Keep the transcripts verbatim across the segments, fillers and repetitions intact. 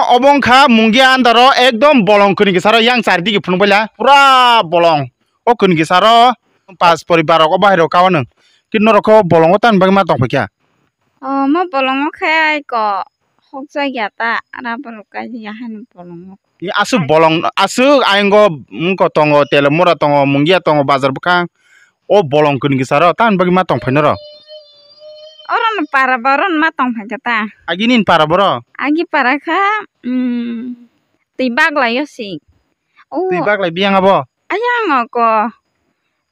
Obo wngkha Mungia andaro ekdom bolong kwrwi kisa ro yang chari digi phunuk baila pura bolong. O kwrwi kisa ro pas poribar rok o bahai rok kawa nwng. Kit norok khe o bolongo tamni bagwi ma tong phaikha? O mo bolongo khe ai ko hokjak ya ta rubber rok kaijak ya haino bolongo. Aswk bolong aswk ayang o wngko tongo tele mura tongo Mungia tongo bazar bwkhang. O bolong kwrwi kisa ro tamni bagwi ma tong phai noro? Oro no para ba oro no ma tong phaikha ta. Agi nini para boro? Agi para kha, mm, twi baglai o si. O twi baglai biyang abo? Ayang o ko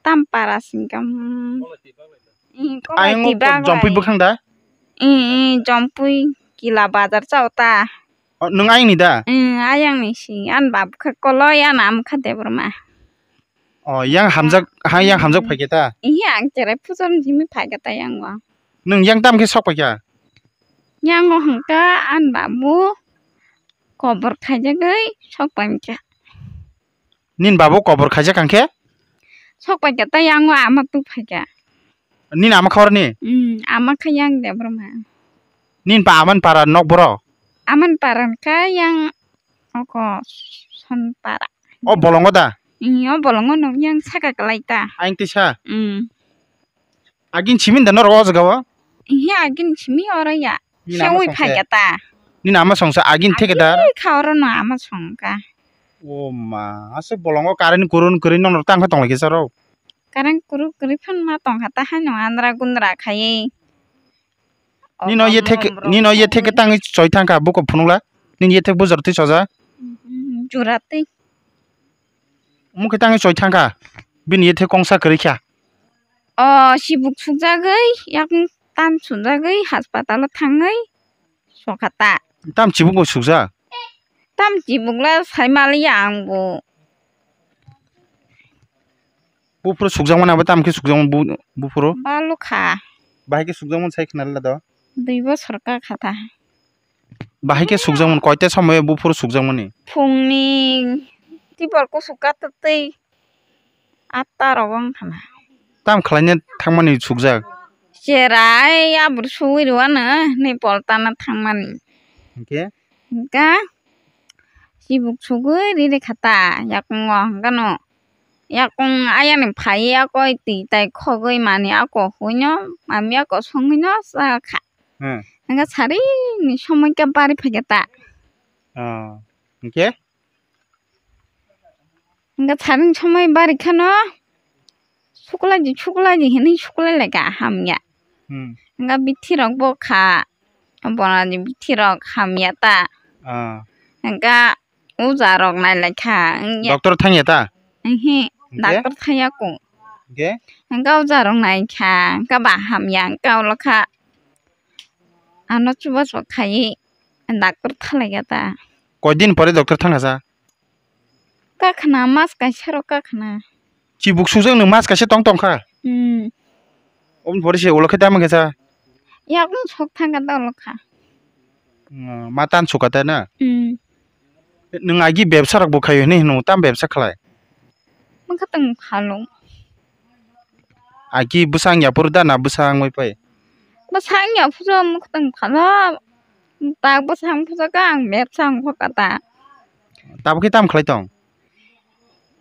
tam para singkam. Ayang o jompui bwkhang da? Ih, ih, jompui kila bazar chao ta. O, nwng ayang ni da? Ih, ayang ni si. An bab kha koloi, an am kha debor ma. O, yang hamjak, ha, yang hamjak phaikhe ta? Ih, ang cherai pujon jimi phaikhe ta yang o. Nwng yang tam khe sok phaikha? Yang o hwnkha an babu kobor khaijagwi sok paikha. Nini babu kobor khaijak hwnkhe? Sok paikha ta yang o ama tu phaikha. Nini ama khorni? Hmm, ama kha yang debor ma. Nini pa aman para nok boro? Aman para kha yang oko son para. O bolongo da? Hmm, o bolongo no yang saka kalai ta. Aing tisa? Hmm. Agin simin da norok o jaga o? Ihe agin simi oro ya. Nini ama songsa? Sewi phaikha ta. Nini ama songsa agin theke da? Agin kha oro no ama songkha. O ma, aswk bolongo current kurun kwrwi nokno tang kha tonglaikhe saro. Current kurun kwrwi phan ma tongkha ta haino andra gundra khaiwi. Nino ye theke, nino ye theke tangwi choi thangkha buko phunukla. Nini ye thek bujor twi soja. Jura twi. Mukhe tangwi choi thangkha. Bini ye thek kongsa kwrwi kha. O sibuk sukjagwi yakung tam sujagwi haspatalo thangwi sokha ta. Tam chibuk bo sukjak? Tam chibuk le sai maliya ang bo. Buphuru sukjakmani abo tam khe sukjakmani bu-, buphuru? Balukha. Bahai khe sukjakmani sai khna le do? Dui bosor ka kha ta. Bahai khe sukjakmani, koita somoy buphuru sukjakmani? Phungni tipor kusu katok twi atta rogo wngkha na. Tam khlaina thangmani sukjak? Cherai abur sugwi rwano ni poltana thangmani. Hinkhe? Hinkha chibuk sugwi riri kha ta yakungo, hinkhe no yakung ayani phaiya koi twi tai khogwi mani ako huino mami ako songwino cha kha. Hmm. Hinkhe sari ni somoi khe bari phaikha ta. Oh. Hinkhe? Hinkhe sari ni somoi bari khano suklaidi suklaidi hinwi suklai lai kha hamya. Hmm. Hinkhe bithi rok bo kha bonani bithi rok hamya ta. Ah. Hinkhe uja rok nai lai kha wngya. Doctor thangya ta? Ihi, hinkhe? Doctor thangya ko. Hinkhe? Hinkhe uja rok nai kha, hinkhe ba hamya, hinkhe ulo kha. Ano chubachu khaiwi doctor thalaikha ta. Koi din pore doctor thangkha sa? Kakhna mas kaisa rok kakhna. Chibuk sukjak nwng mas kaisa tong tongkha? Hmm. Oboni pore se ulo khe tamo khe sa? Yakung sok thangkha ta ulo kha. Hmm, ma tan sukha ta na? Hmm. Nwng agi bebsa rok bo khaio hinwi hino, tam bebsa khlai? Mwkhwtwng phalo. Agi bwsa wngya phuru da na bwsa wngwi pai? Bwsa wngya phuru mwkhwtwng phalo. Tak bwsa wng phuru khe ang bebsa wng kha ta. Tabuk khe tamo khlai tong?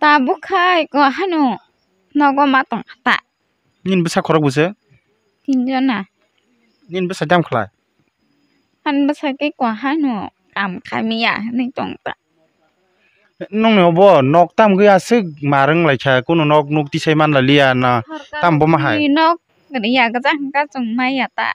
Tabuk khai ko hano nogo ma tong kha ta. Nini bwsa khorok bwswk? Tinjona. Nini bwsa tamo khlai? Ani bwsa khe kwahai no kam khaimya hinwi tong ta. Nongni obo nok tamgwi aswk mar wng lai kha, kunu nok nuk tisai man lai liya na, tam bo ma hai? Sorkarni nok riya gwja hwnkha chwng maya ta.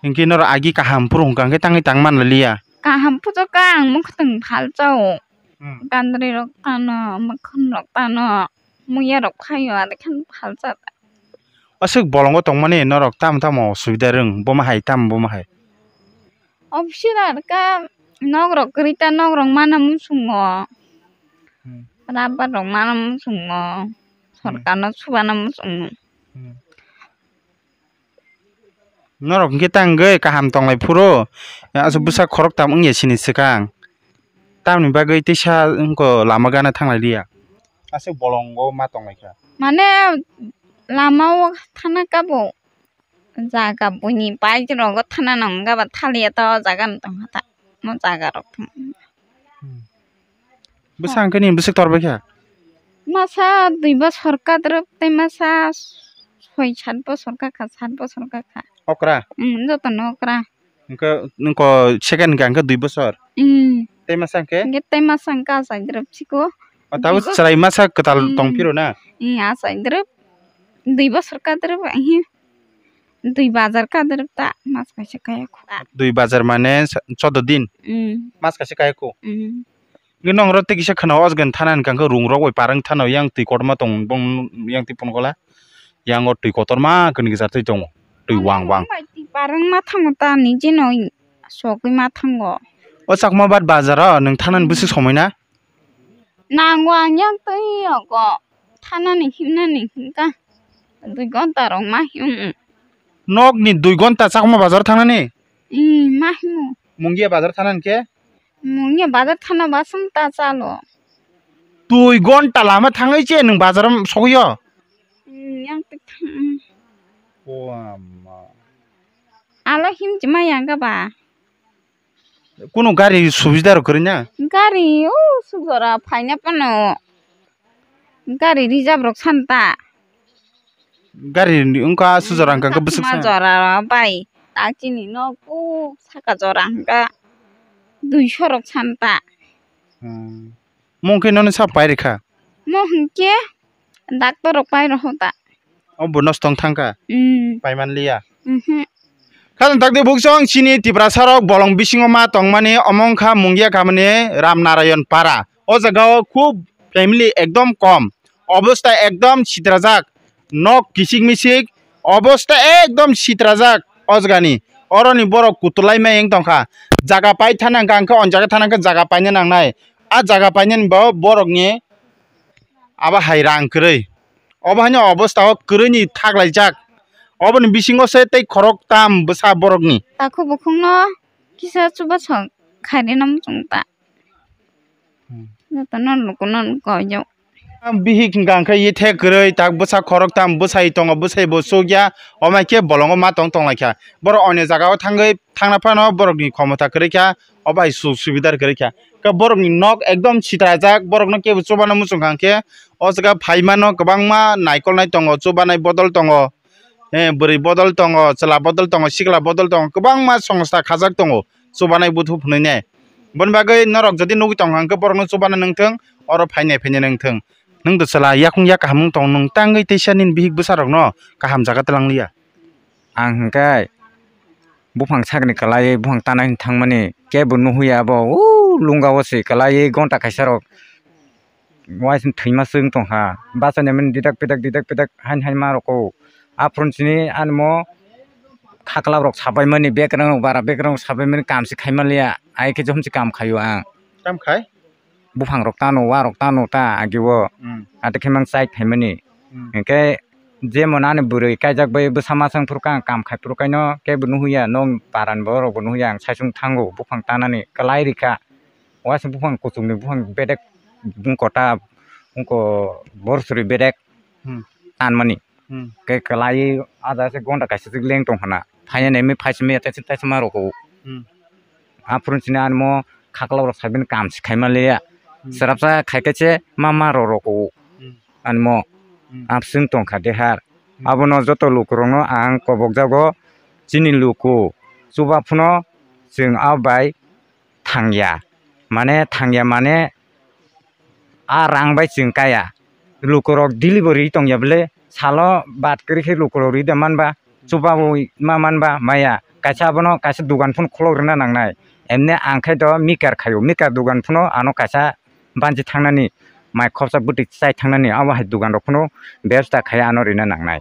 Hinkhe norok agi kaham phuru hwnkha hwnkhe tangwi tang man lai liya. Kaham phuru kha ang mwkhwtwng phal chao. Hmm. Gandri rok tano, mwkhwtwng rok tano, muya rok phaio, ani khe phal cha ta. Aswk bolongo tongmani norok tamo tamo osubida rwng, bomo hai tamo bomo hai? Officer ka nok rok kwrwi ta, nok rok mana muchungo. Hmm. Rubber rok mana muchungo. Hmm. Sorkar no subana muchungo. Hmm. Norok hwnkhe tangwi kaham tonglai phuru, aswk hmm bwsa khoroktham wngya sini swkang. Tamni bagwi teisa wngkha lama gana thanglai liya. Aswk bolongo ma tonglaikha. Mane lama o thana kabo Jaga buini bike rogo thana nang wngkha ba thaliya ta o jaga no tongkha ta. Mo jaga rok thang. Bwsa hwnkhe nini bwswk tor bai kha? Masa dui bosor kadrwk tei masa soi sat bosor kakha, sat bosor kakha. Okra? Hmm, jotono okra. Hwnkhe nwng ko second hwnkhe hwnkhe dui bosor? Hmm. Tei masa hwnkhe? Hwnkhe tei masa hwnkhe achai drwp siko. O, tabuk dui bosor. Chwrai masa kwtal hmm tong phiro na? Hmm, achai drwp. Dui bosor kadrwk, hmm. Dui bazar kadrwk ta, mas kaisa kaya khu. Dui bazar mane sa-, choudo din? Hmm. Mas kaisa kaya khu? Hmm. Ngi nong rok tei kisa khwna o jaga ni thana hwnkha khe rung rok bai parwng thano yang twi kotorma tong bong yang twi pon gola. Yang o twi kotorma kwnwi kwchar twi tongo. Twi wang wang. Bai twi parwng ma thango ta ni jeno sogwi ma thango. O Chakma Bat bazar o nwng thanani bwswk somoi na? Nango ang yang twi yogo. Thanani himnani himkha. Dui gonta rok ma him. Nok ni dui gonta Chakma bazar thangnani? Hmm, ma himo. Mungia bazar thanani khe? Mungia bazar thana baswng ta chalo. Dui gonta lama thangwi che nwng bazar o sogwi o? Hmm, yang twi thang. O amma. Alo him chima yang ka ba? Kunu gari subida rok kwrwi na? Gari o sujora phaina phano gari reserve rok san ta. Gari ni wngkha sujora hwnkha khe bwswk san? Jora bai tak chini nok o saka jora hwnkha duiso rok san ta. Hmm. Mungkhe nono sa pai rikha? Mo hwnkhe doctor rok pai rohor ta. O bo nosto wng thangkha? Hmm. Pai manliya? Mhm. Khajang takti buksong chini Tiprasa rok bolong bisingo ma tongmani omo wngkha Mungia kamani Ramnarayan Para. O jaga o khub family ekdom kom. Obostha ekdom sitrajak. Nok kisik misik. Obostha ekdom sitrajak o jagani. Oroni borok kutulai mai wng tongkha. Jaga pai thana hwnkha hwnkhe o jaga thana hwnkhe jaga paina nangnai. A jaga painani bo borokni abo hai rang kwrwi. Obo haino obostha o kwrwini thak laijak. Oboni bisingo se tei khoroktham bwsa borokni. Takhuk bukhukno kisa chubachu khairina muchung ta. Hmm. Jotono lukuno luku yo. Bihik hwnkha hwnkhe yethe kwrwi tak bwsa khoroktham bwsai tongo, bwsai bo chukya, omo hai khe bolongo ma tong tonglaikha. Borok onyo jagao thangwi thangna phano borokni khomota kwrwi kha, obo hai suk subidar kwrwi kha. Khe borokni nok ekdom sitrajak, borokno kebo chubana muchung kha hwnkhe o jaga phaimano kwbangma naikolnai tongo, chubanai bodol tongo, eh, bwrwi bodol tongo, chwla bodol tongo, sikla bodol tongo, kwbangma songsta khajak tongo, chubanai buthu phunuknai. Boni bagwi norok jodi nugwi tongkha hwnkhe borokno chubana nangthung, oro phainai phainai nangthung. Nwng do chwla yakung yak kaham wng tong, nwng tangwi teisa nini bihik bwsarokno kaham jaga twlang liya. Ang hwnkhe buphang sakni kwlaiwi buphang tana hwn thangmani kebo nuhuya abo, o lungao se kwlaiwi gonta kaisa rok waising thwima swng tongkha. Bachani mani didak pidak didak pidak hain hain ma roko. Aphuru chini animo khaklap rok sabaimani, bekrang rok bara bekrang rok sabaimani kam se khaima liya, ai khe jomsi kam khaio ang. Kam khai? Buphang rok tano, wa rok tano ta agi o. Hmm. Ate khe mang chai phaimani. Hmm. Hwnkhe jemon ani bwrwi kaijak bai bwsa masang phuru kha, ang kam khai phuru kaino kebo nuhuya, nong paran borok bo nuhuya, ang saichung thango buphang tanani kwlai rikha. Waisa buphang kuchukni buphang bedek bungkota, bungko borsori bedek hmm tanmani. Hmm. Khe kwlai ada se gonta kaisa leng tong khana. Phaiya nemi phaisimi taisa taisa ma roko. Hmm. Aphuru chini animo khaklao rok sabini kam se khaima liya. Hmm. Srapsa khaikhe se ma ma rok roko. Hmm. Animo hmm abswng tongkha dehar. Hmm. Abono joto lukurokno ang kobokjago chini luku chuba phano chwng a bai thangya. Mane thangya mane a rang bai chwng kaya. Lukurok delivery tongya bwle salo bat kwrwi khe lukurok rwi da manba, chubawi ma manba maya. Kaisa abono kaisa dugan phano khulok rwna nangnai. Emne ang khe do mikar khaio, mikar dugan phano ano kaisa banchi thangnani, mai khorsa bwtwi chai thangnani, abo hai dugan rok phano bebosta khai ano rwna nangnai.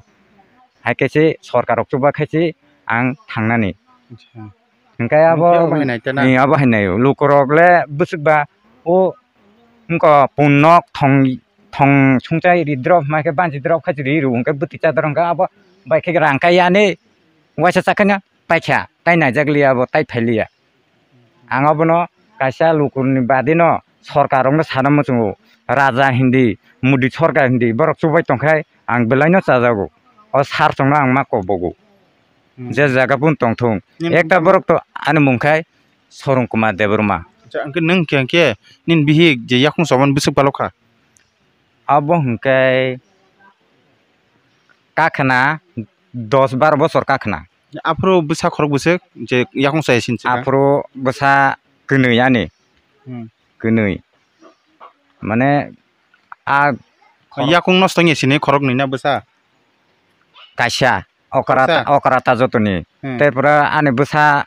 Hai khe se sorkar rok chuba khai se ang thangnani. Acha. Hwnkhe abo, hwnkhe abo hai nai tena? Ni abo hai nai o. Lukurok le bwswk ba o wngkha pun nok thong, thong sungchai ri drop hwnba khe banchi drop khai se ri rw hwnkhe bwtwi chadar hwnkhe abo bai khe rang kai yani waisa cha khe no paikha, tai naijak liya abo, tai phai liya. Ang abono kaisa lukurokni badino sorkar rokno sana muchungo, raja hindi, modi sorkar hindi, borok chubai tongkhai ang belai no chajago. O sir chongno ang ma kok bogo. Hmm. Je jaga pun tongthung. Nini ekta mung borok to ani mung khai Sorong Kumar Debbarma. Acha, hwnkhe nwng khe, hwnkhe nini bihik je yakung soban bwswk balok kha? Abo hwnkhe kakhwna dos bar bosor kakhwna. Aphuru bwsa khorok bwswk je yakung chaya sinsi kha? Aphuru bwsa kwnwi ani. Hmm. Kwnwi. Mane a khorok yakung nosto wngya sini khoroknwi na bwsa? Kaisa. Okra ta, kaisa? Okra ta jotoni. Hmm. Tei pura ani bwsa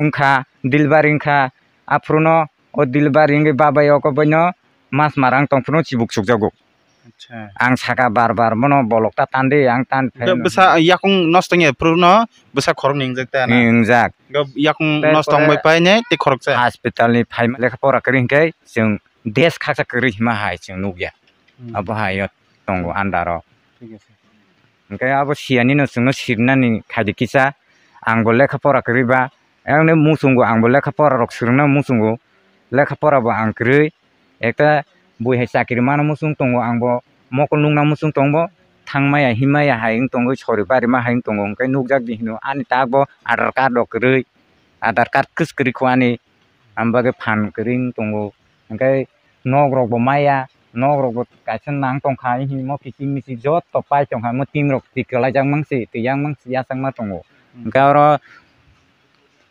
wngkha, delivery wngkha. Aphuru no o delivery wngwi babai oko boino mas marang tongphuru no chibuk chukjago. Acha. Ang saka bar bar bono bolok ta tandi, ang tan phai. Bwsa yakung nosto wngya phuru no bwsa khoroknwi wngjak ta na? Wngjak. Yakung nosto wngbai pai ne tei khoroksa? Hospital ni phaima lekha pora kwrwi hwnkhe chwng des khaksa kwrwi hima hai chwng nukya. Hmm. Abo hai o tongo under o. Thik ase. Hwnkhe abo siyani no chwngno sirnani khaidi kisa, ang bo lekha pora kwrwi ba, ayang ni muchungo ang bo lekha pora rok swrwngna muchungo, lekha pora bo ang kwrwi, ekta bui hai chakri mano muchung tongo, ang bo mokol nukna muchung tongo, thang maya him maya hai wng tongwi sori bari ma hai wng tongo, hwnkhe nukjak di hino ani tak bo Aadhaar card rok kwrwi, Aadhaar card kwchwrwi kho ani, ang bagwi phan kwrwi wng tongo, hwnkhe nok rok bo maya, nok rok bo kaisa nang tongkha, hinwi mo kiching miching joto pai tongkha, mo tin rok twi kwlaijak mangsi, twi yang mangsi yachakma tongo. Hmm. Hwnkhe oro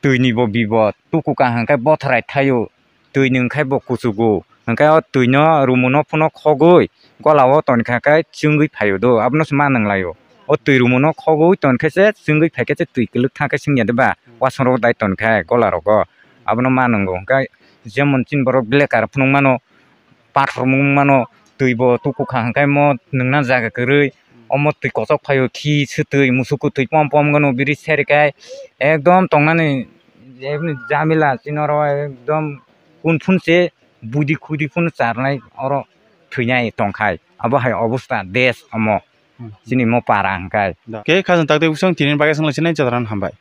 twi ni bo bipot, tuku kaham khe bothrai thaio, twi ni wngkhai bo kuchugo, hwnkhe o twi no rumo no phano khogwi gola o tonkha khe chwngwi phaio do, abono se ma nang laio. O twi rumo no khogwi tonkhe se chwngwi phaikhe se twi kwlwk thangkhe swngya de ba, wasong rok dai tonkhe gola rogo, abono ma nwngo. Hwnkhe jemon chini borok black card phunuk mano, pathor mung mano, twi bo tuku kha hwnkhe mo nwngna jaga kwrwi, omo twi kochok phaio khi swtwi musuku twi pom pom gano biri seri khai ekdom tongnani jamila chini oro ekdom kun phun se budi khudi phun charnai oro thwinai tongkhai abo hai obosta desh omo. Hmm. Chini mo para hwnkhe. Da. Khe khajang tak tak bising tini bagwi swnglaisi nai jatran hambai.